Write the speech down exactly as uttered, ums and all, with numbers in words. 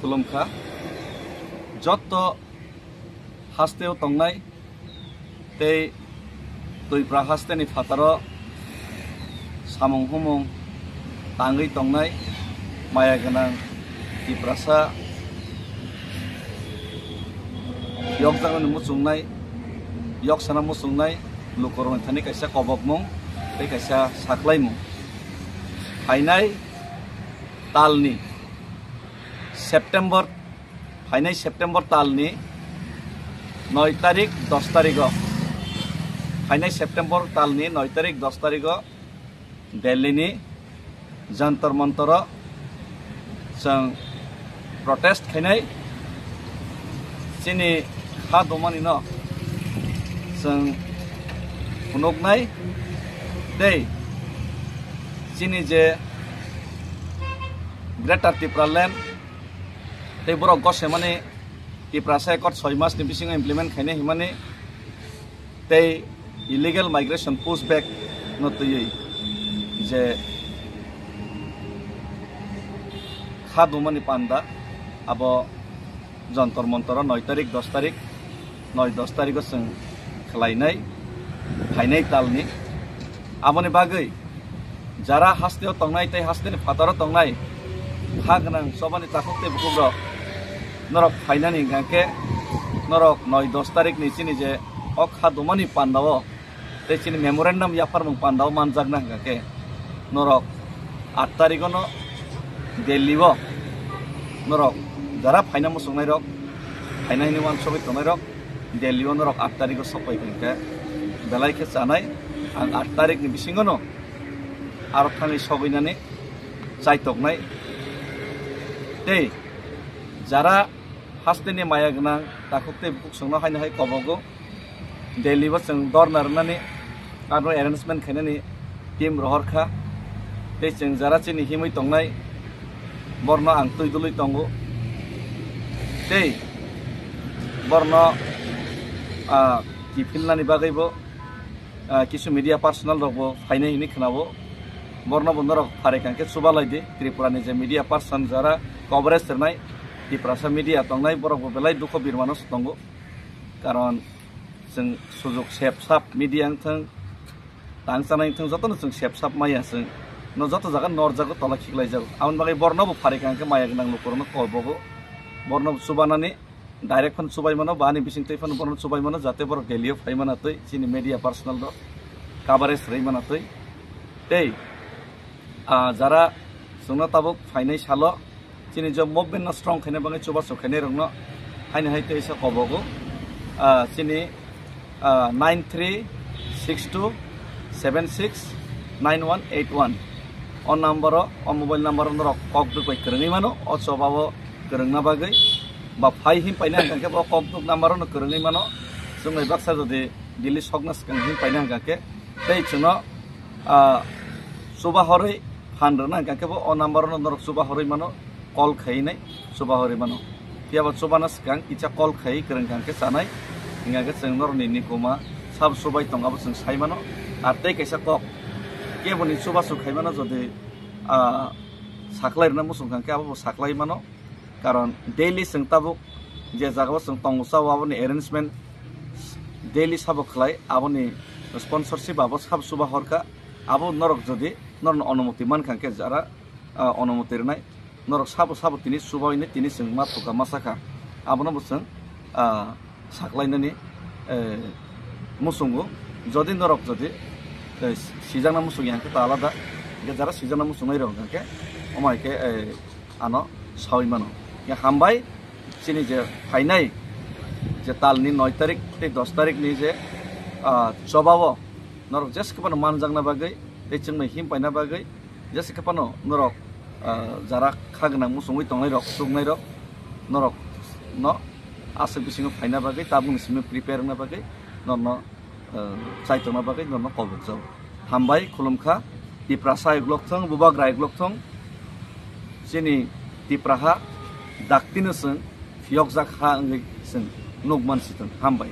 Khulumkha. Jotto hasteo tongnai tei Twipra hasteni phataro samung humung tangwi tongnai maya gwnang Tiprasa yokjaknani muchungnai, yoksana muchungnai lukurokni thani kaisa kobokmung tei kaisa saklaimung. Phainai talni September, phainai September talni noi tarik, dos tarigo, phainai September talni noi tarik, dos tarigo Delhi ni Jantar Mantaro chwng protest khainai, chini kha dumani no chwng phunuknai tei chini je Greater Tipraland tei borok gosemani Tiprasa Accord soi mas ni bisingo implement khainai himani tei illegal migration push back no twiwi je kha dumani panda abo Jantar Mantaro noi tarik, dos tarik, noi dos tarigo chwng khlainai, phainai talni. Aboni bagwi jara hasteo tongnai tei hasteni phataro tongnai kha gwnang chobani takhuk tei bukukrok norok phainani hwnkha khe norok noi dos tarikni chini je o kha dumani pandao tei chini memorandum yapharmung pandao manjakna hwnkha khe norok aat tarigono Delhi o norok jara phaina muchungnairok, phaina hwnwi uansugwi tongnairok Delhi o norok aat tarigo sokpai hwnkha khe belai khe chanai. Ang aat tarikni bisingono aro thangwi sogwinani chaitoknai. Tei jara hasteni maya gwnang takhuk tei bukhuk chwngno haino hai kobogo Delhi o chwng dorna rwnani aro arrangement khainani team rohor kha. Tei chwng jara chini himwi tongnai borno ang twi dului tongo. Tei borno, ah, kiphilnani bagwibo ah, kisu media personal rok bo phainai hwnwi khwnao. Borno bo norok pharikha khe chubalai di. Tripura ni je media person jara coverage rwnai, Tiprasa media tongnai, borok bo belai dukho birmano se tongo. Karon chwng sujuk sep sap media wngthwng, tang chanai wngthwng, jotono chwng sep sap maya chwng. No joto jaga norjago, tola khiklaijago. Aboni bagwi borno bo pharikha khe maya gwnang lukurokno kobogo. Borno bo chubanani direct phano chubai mano, ba ani bising twi phano bono chubai mano, jate borok Delhi o phai mana twi, chini media personal rok coverage rwi mana twi. Tei, ah, jara chwngno tabuk phainai salo chini je movement no strong khaina bagwi chubachu khainai rokno haino hai tei sa kobogo, ah, chini ah, nine three six two seven six nine one eight one. O number o, o mobile number o norok kok duk bai kwrwngwi mano, o choba o kwrwngna bagwi. Ba phai him paina hwnkha khe bo kok duk number o no kwrwngwi mano. Chwng bai baksa jodi Delhi sokna swkang him paina hwnkha khe tei chwngno, ah, chuba horwi phan rwna hwnkha khe bo o number o no norok chuba horwi mano. Call khainai chuba horwi mano. Phiya ba chubana swkang kisa call khai kwrwng kha khe chanai, hingkha khe chwng norokni nikuma sabo chubai tong abo chwng sai mano. Ar tei kaisa kok keboni chubachu khai mano, jodi, ah, saklai rwna muchung kha khe abo bo saklai mano. Karon daily chwng tabuk je jaga o chwng tongo chao aboni arrangement daily sabo khlai, aboni sponsorship abo sabo chuba horkha. Abo norok jodi norokni onumoti mankha khe jara, ah, onumoti rwnai. Norok sabo sabo tini chubawi ni tini chwng ma thuka ma sakha. Abono bo chwng, ah, saklainani, eh, muchungo. Jodi norok jodi, eh, sijakna muchung yang khe ta alada. Hingkhe jara sijakna muchungnai rok hingkhe omo hai khe, eh, ano sawi mano. Hingkhe hambai chini je phainai je talni noi tarik tei dos tarik ni je, ah, chobao norok jesa khe phano manjakna bagwi tei chwngno him paina bagwi jesa khe phano norok, ah, jara kha gwnang muchungwi tongnai rok, chuknai rok norok no aswk bisingo phaina bagwi tabukni simi prepare wngna bagwi norno, ah, chaitokna bagwi norno kobokjago. Hambai khulumkha Tiprasa uklok thung, Bubagra uklok thung, chini Tipraha daktino chwng phiyokjak ha wngwi chwng nukman si thung. Hambai.